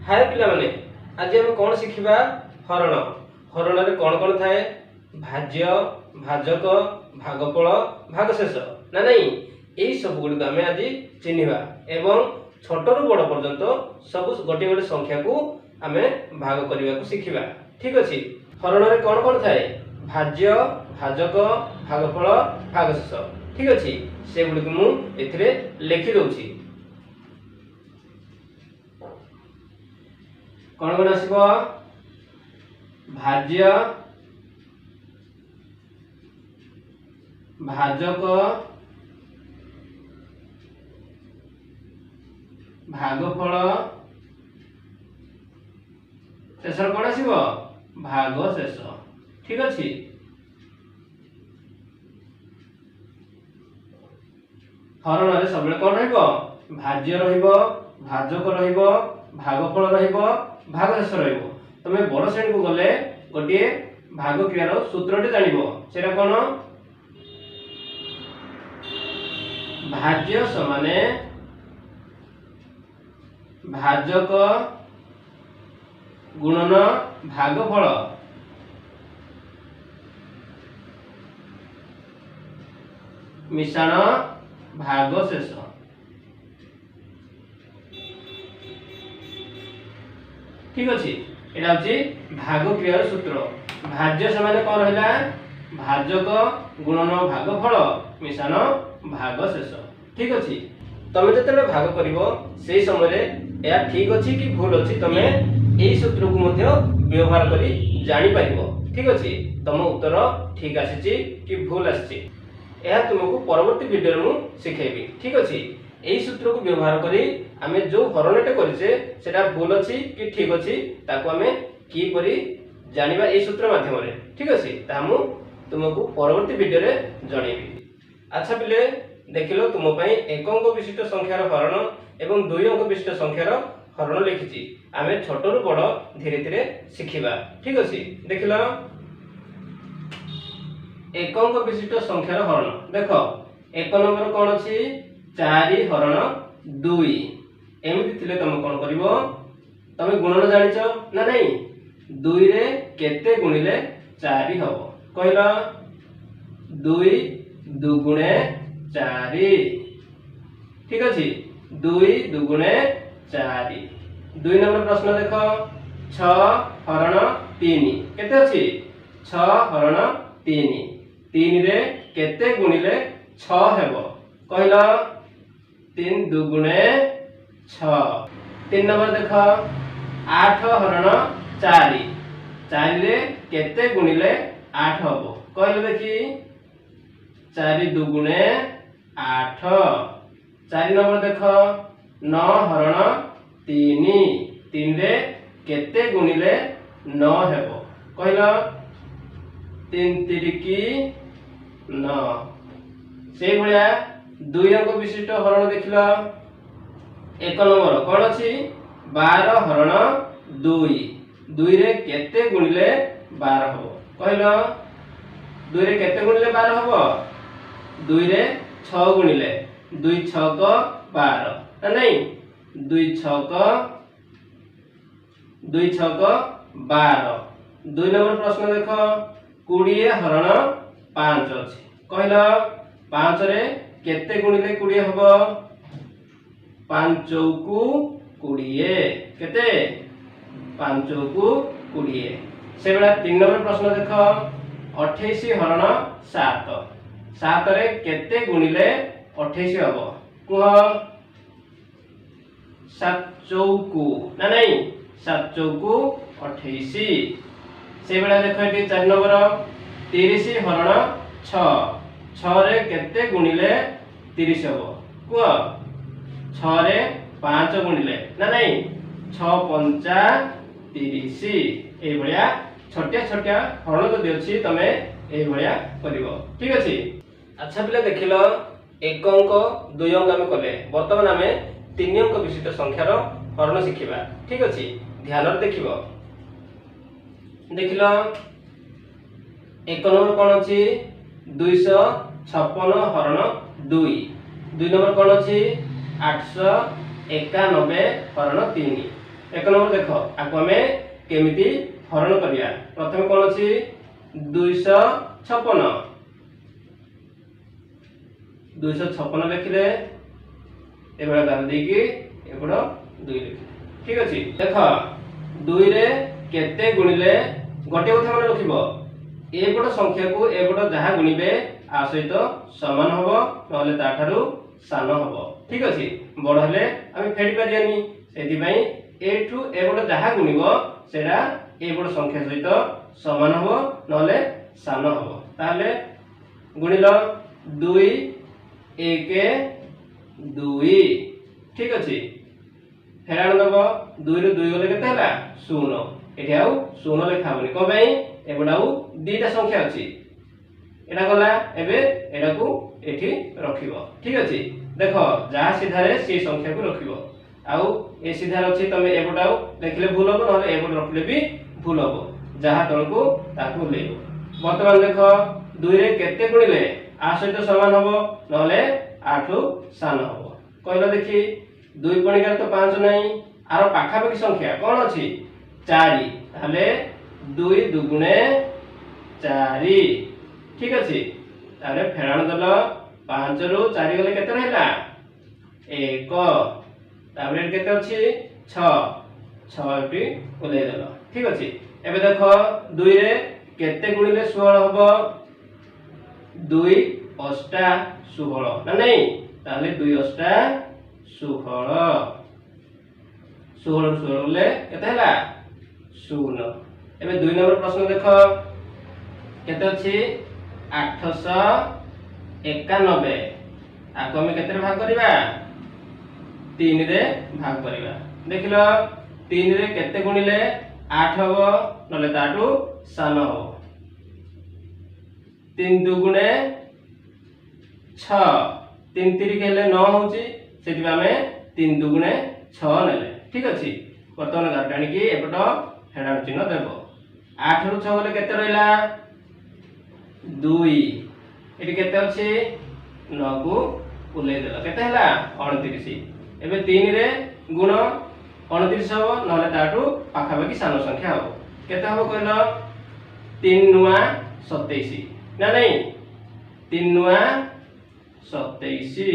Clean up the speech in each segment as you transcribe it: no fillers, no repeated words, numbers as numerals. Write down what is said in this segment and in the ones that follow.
ହାଏ ପିଲାମାନେ, ଆଜି ଆମେ କ'ଣ ଶିଖିବା? ହରଣ। ହରଣରେ କ'ଣ କ'ଣ ଥାଏ? ଭାଜ୍ୟ, ଭାଜକ, ଭାଗଫଳ, ଭାଗଶେଷ, ନା ନାଇଁ? ଏଇ ସବୁ ଗୁଡ଼ିକୁ ଆମେ ଆଜି ଚିହ୍ନିବା ଏବଂ ଛୋଟରୁ ବଡ଼ ପର୍ଯ୍ୟନ୍ତ ସବୁ ଗୋଟିଏ ଗୋଟିଏ ସଂଖ୍ୟାକୁ ଆମେ ଭାଗ କରିବାକୁ ଶିଖିବା। ଠିକ ଅଛି? ହରଣରେ କ'ଣ କ'ଣ ଥାଏ? ଭାଜ୍ୟ, ଭାଜକ, ଭାଗଫଳ, ଭାଗଶେଷ। ଠିକ ଅଛି, ସେଗୁଡ଼ିକୁ ମୁଁ ଏଥିରେ ଲେଖି ଦଉଛି। କ'ଣ କ'ଣ ଆସିବ? ଭାଜ୍ୟ, ଭାଜକ, ଭାଗଫଳ, ଶେଷରେ କ'ଣ ଆସିବ? ଭାଗ ଶେଷ। ଠିକ ଅଛି, ହରଣରେ ସବୁବେଳେ କ'ଣ ରହିବ? ଭାଜ୍ୟ ରହିବ, ଭାଜକ ରହିବ, ଭାଗଫଳ ରହିବ, ଭାଗଶେଷ ରହିବ। ତମେ ବଡ଼ ଶ୍ରେଣୀକୁ ଗଲେ ଗୋଟିଏ ଭାଗ କ୍ରିୟାର ସୂତ୍ରଟି ଜାଣିବ। ସେଟା କ'ଣ? ଭାଜ୍ୟ ସମାନେ ଭାଜକ ଗୁଣନ ଭାଗଫଳ ମିଶାଣ ଭାଗ ଶେଷ। ଠିକ ଅଛି, ଏଟା ହଉଛି ଭାଗ କ୍ରିୟାର ସୂତ୍ର। ଭାଜ୍ୟ ସମାନେ କ'ଣ ରହିଲା? ଭାଜକ ଗୁଣନ ଭାଗଫଳ ମିଶାଣ ଭାଗ ଶେଷ। ଠିକ ଅଛି, ତମେ ଯେତେବେଳେ ଭାଗ କରିବ ସେଇ ସମୟରେ ଏହା ଠିକ ଅଛି କି ଭୁଲ ଅଛି ତମେ ଏଇ ସୂତ୍ରକୁ ମଧ୍ୟ ବ୍ୟବହାର କରି ଜାଣିପାରିବ। ଠିକ ଅଛି, ତମ ଉତ୍ତର ଠିକ ଆସିଛି କି ଭୁଲ ଆସିଛି ଏହା ତୁମକୁ ପରବର୍ତ୍ତୀ ଭିଡ଼ିଓରେ ମୁଁ ଶିଖେଇବି। ଠିକ ଅଛି, ଏଇ ସୂତ୍ରକୁ ବ୍ୟବହାର କରି ଆମେ ଯୋଉ ହରଣଟେ କରିଛେ ସେଟା ଭୁଲ ଅଛି କି ଠିକ ଅଛି ତାକୁ ଆମେ କିପରି ଜାଣିବା ଏଇ ସୂତ୍ର ମାଧ୍ୟମରେ। ଠିକ ଅଛି, ତାହା ମୁଁ ତୁମକୁ ପରବର୍ତ୍ତୀ ଭିଡ଼ିଓରେ ଜଣେଇବି। ଆଚ୍ଛା ପିଲେ, ଦେଖିଲ ତୁମ ପାଇଁ ଏକ ଅଙ୍କ ବିଶିଷ୍ଟ ସଂଖ୍ୟାର ହରଣ ଏବଂ ଦୁଇ ଅଙ୍କ ବିଶିଷ୍ଟ ସଂଖ୍ୟାର ହରଣ ଲେଖିଛି। ଆମେ ଛୋଟରୁ ବଡ଼ ଧୀରେ ଧୀରେ ଶିଖିବା। ଠିକ ଅଛି, ଦେଖିଲ ଏକ ଅଙ୍କ ବିଶିଷ୍ଟ ସଂଖ୍ୟାର ହରଣ। ଦେଖ, ଏକ ନମ୍ବର କ'ଣ ଅଛି? 4 ହରଣ 2। ଏମିତି ଥିଲେ ତମେ କ'ଣ କରିବ? ତମେ ଗୁଣନ ଜାଣିଛ ନା ନାଇଁ? 2ରେ କେତେ ଗୁଣିଲେ 4 ହବ କହିଲ? 2 ଦୁଗୁଣେ 4। ଠିକ ଅଛି, 2 ଦୁଗୁଣେ 4। 2 ନମ୍ବର ପ୍ରଶ୍ନ ଦେଖ, 6 ହରଣ 3 କେତେ ଅଛି? 6 ହରଣ 3। 3ରେ କେତେ ଗୁଣିଲେ 6 ହେବ କହିଲ? 3 ଦୁଗୁଣେ 6। 3 ନମ୍ବର ଦେଖ, 8 ହରଣ 4। 4ରେ କେତେ ଗୁଣିଲେ 8 ହବ କହିଲ ଦେଖି? 4 ଦୁଗୁଣେ 8। 4 ନମ୍ବର ଦେଖ, 9 ହରଣ 3। 3ରେ କେତେ ଗୁଣିଲେ 9 ହେବ କହିଲ? 3 ତିରିକି 9। ସେଇଭଳିଆ ଦୁଇ ଅଙ୍କ ବିଶିଷ୍ଟ ହରଣ ଦେଖିଲ। 1 ନମ୍ବର କ'ଣ ଅଛି? 12 ହରଣ 2। 2ରେ କେତେ ଗୁଣିଲେ 12 ହବ କହିଲ? 2ରେ କେତେ ଗୁଣିଲେ 12 ହବ? 2ରେ 6 ଗୁଣିଲେ, 2 ଛକ 12, ନା ନାଇଁ? 2 ଛକ, 2 ଛକ 12। 2 ନମ୍ବର ପ୍ରଶ୍ନ ଦେଖ, 20 ହରଣ 5 ଅଛି କହିଲ? 5ରେ କେତେ ଗୁଣିଲେ 20 ହବ? 5କୁ 20। କେତେ? 5କୁ 20। ସେଭଳିଆ 3 ନମ୍ବର ପ୍ରଶ୍ନ ଦେଖ, 28 ହରଣ 7। 7ରେ କେତେ ଗୁଣିଲେ 28 ହବ କୁହ? 7 ଚଉକୁ, ନା ନାଇଁ? 7 ଚଉକୁ 28। ସେଇଭଳିଆ ଦେଖ ଏଠି 4 ନମ୍ବର, 30 ହରଣ 6। 6ରେ କେତେ ଗୁଣିଲେ 30 ହବ କୁହ? 6ରେ 5 ଗୁଣିଲେ, ନା ନାଇଁ? 6 ପଞ୍ଚା 30। ଏଇଭଳିଆ ଛୋଟିଆ ଛୋଟିଆ ହରଣ ଯଦି ଅଛି ତମେ ଏଇଭଳିଆ କରିବ। ଠିକ ଅଛି, ଆଚ୍ଛା ପିଲା ଦେଖିଲ ଏକ ଅଙ୍କ ଦୁଇ ଅଙ୍କ ଆମେ କଲେ, ବର୍ତ୍ତମାନ ଆମେ ତିନି ଅଙ୍କ ବିଶିଷ୍ଟ ସଂଖ୍ୟାର ହରଣ ଶିଖିବା। ଠିକ ଅଛି, ଧ୍ୟାନରେ ଦେଖିବ। ଦେଖିଲ 1 ନମ୍ବର କ'ଣ ଅଛି? 256 ହରଣ 2। 2 ନମ୍ବର କ'ଣ ଅଛି? 891 ହରଣ 3। ଏକ ନମ୍ବର ଦେଖ, ଆକୁ ଆମେ କେମିତି ହରଣ କରିବା। ପ୍ରଥମେ କ'ଣ ଅଛି? 256। 256 ଲେଖିଲେ, ଏଭଳିଆ ଗାର ଦେଇକି ଏପଟ ଦୁଇ ଲେଖିଲେ। ଠିକ ଅଛି। ଦେଖ, ଦୁଇରେ କେତେ ଗୁଣିଲେ, ଗୋଟିଏ କଥା ମନେ ରଖିବ, ଏପଟ ସଂଖ୍ୟାକୁ ଏପଟ ଯାହା ଗୁଣିବେ ଆ ସହିତ ସମାନ ହବ, ନହେଲେ ତାଠାରୁ ସାନ ହବ। ଠିକ ଅଛି। ବଡ ହେଲେ ଆମେ ଫେଡ଼ି ପାରିବାନି। ସେଥିପାଇଁ ଏଠୁ ଏପଟ ଯାହା ଗୁଣିବ, ସେଇଟା ଏପଟ ସଂଖ୍ୟା ସହିତ ସମାନ ହବ, ନହେଲେ ସାନ ହବ। ତାହେଲେ ଗୁଣିଲ, ଦୁଇ ଏକ ଦୁଇ। ଠିକ ଅଛି। ଫେରାଣ ଦବ। ଦୁଇରୁ ଦୁଇ ଗଲେ କେତେ ହେଲା? ଶୂନ। ଏଠି ଆଉ ଶୂନ ଲେଖା ହବନି। କଣ ପାଇଁ? ଏପଟେ ଆଉ ଦିଟା ସଂଖ୍ୟା ଅଛି। ଏଟା ଗଲା, ଏବେ ଏଟାକୁ ଏଠି ରଖିବ। ଠିକ ଅଛି। ଦେଖ, ଯାହା ସିଧାରେ ସେଇ ସଂଖ୍ୟାକୁ ରଖିବ। ଆଉ ଏ ସିଧାରେ ଅଛି, ତମେ ଏପଟେ ଆଉ ଲେଖିଲେ ଭୁଲ ହବ, ନହେଲେ ଏପଟେ ରଖିଲେ ବି ଭୁଲ ହବ। ଯାହା ତଳକୁ ତାକୁ ଓହ୍ଲେଇବ। ବର୍ତ୍ତମାନ ଦେଖ, ଦୁଇରେ କେତେ ଗୁଣିଲେ ଆ ସହିତ ସମାନ ହବ, ନହେଲେ ଆଠୁ ସାନ ହବ? କହିଲ ଦେଖି। ଦୁଇ ପଣିକାରେ ତ ପାଞ୍ଚ ନାହିଁ। ଆର ପାଖାପାଖି ସଂଖ୍ୟା କଣ ଅଛି? ଚାରି। ତାହେଲେ ଦୁଇ ଦୁଗୁଣେ ଚାରି। ଠିକ ଅଛି। ତାହେଲେ ଫେଡ଼ାଣ ଦେଲ। ପାଞ୍ଚରୁ ଚାରି ଗଲେ କେତେ ରହିଲା? ଏକ। ତାପରେ ଏଠି କେତେ ଅଛି? ଛଅ। ଛଅ ଏଠି ଓହ୍ଲେଇ ଦେଲ। ଠିକ ଅଛି। ଏବେ ଦେଖ, ଦୁଇରେ କେତେ ଗୁଣିଲେ 16 ହବ? ଦୁଇ ଅଷ୍ଟା 16 ନା ନାଇଁ? ତାହେଲେ ଦୁଇ ଅଷ୍ଟା 16। 16ରୁ 16 ଗଲେ କେତେ ହେଲା? ଶୂନ। ଏବେ ଦୁଇ ନମ୍ବର ପ୍ରଶ୍ନ ଦେଖ, କେତେ ଅଛି? 891। ଆକୁ ଆମେ କେତେରେ ଭାଗ କରିବା? ତିନିରେ ଭାଗ କରିବା। ଦେଖିଲ, ତିନିରେ କେତେ ଗୁଣିଲେ ଆଠ ହବ, ନହେଲେ ତାଠୁ ସାନ ହବ? ତିନି ଦୁଗୁଣେ ଛଅ, ତିନି ତିରିକି ହେଲେ ନଅ ହଉଛି। ସେଥିପାଇଁ ଆମେ ତିନି ଦୁଗୁଣେ ଛଅ ନେଲେ। ଠିକ ଅଛି। ବର୍ତ୍ତମାନ ଗାର ଟାଣିକି ଏପଟ ଫେଡ଼ାଣ ଚିହ୍ନ ଦେବ। ଆଠରୁ ଛଅ ଗଲେ କେତେ ରହିଲା? ଦୁଇ। ଏଠି କେତେ ଅଛି? ନଅକୁ ଓହ୍ଲେଇ ଦେଲ। କେତେ ହେଲା? 29। ଏବେ ତିନିରେ ଗୁଣ, 29 ହବ, ନହେଲେ ତାଠୁ ପାଖାପାଖି ସାନ ସଂଖ୍ୟା ହବ। କେତେ ହବ କହିଲ? ତିନି ନୂଆ 27 ନା ନାଇଁ? ତିନି ନୂଆ 27।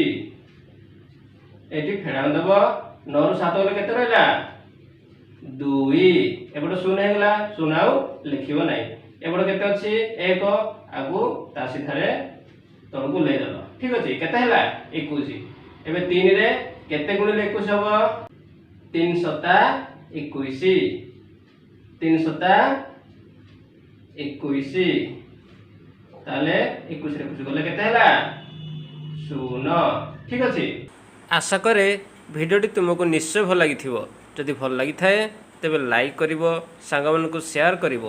ଏଠି ଫେଡ଼ାଣ ଦେବ। ନଅରୁ ସାତ ଗଲେ କେତେ ରହିଲା? ଦୁଇ। ଏପଟେ ଶୂନ ହେଇଗଲା, ଶୂନ ଆଉ ଲେଖିବ ନାହିଁ। ଏପଟେ କେତେ ଅଛି? ଏକ। ଆକୁ ତା ସିଧାରେ ତଳକୁ ଓହ୍ଲେଇ ଦେଲ। ଠିକ ଅଛି। କେତେ ହେଲା? 21। ଏବେ ତିନିରେ କେତେ ଗୁଣିଲେ 21 ହବ? ତିନି ସତା 21। ତିନି ସତା 21। ତାହେଲେ 21ରେ 21 ଗଲେ କେତେ ହେଲା? ଶୂନ। ଠିକ ଅଛି। ଆଶା କରେ ଭିଡ଼ିଓଟି ତୁମକୁ ନିଶ୍ଚୟ ଭଲ ଲାଗିଥିବ। ଯଦି ଭଲ ଲାଗିଥାଏ, ତେବେ ଲାଇକ୍ କରିବ, ସାଙ୍ଗମାନଙ୍କୁ ସେୟାର କରିବ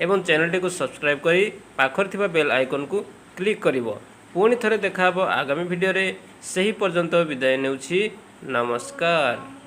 ଏବଂ ଚ୍ୟାନେଲଟିକୁ ସବସ୍କ୍ରାଇବ୍ କରି ପାଖରେ ଥିବା ବେଲ୍ ଆଇକନ୍କୁ କ୍ଲିକ୍ କରିବ। ପୁଣି ଥରେ ଦେଖା ହେବ ଆଗାମୀ ଭିଡ଼ିଓରେ। ସେହି ପର୍ଯ୍ୟନ୍ତ ବିଦାୟ ନେଉଛି। ନମସ୍କାର।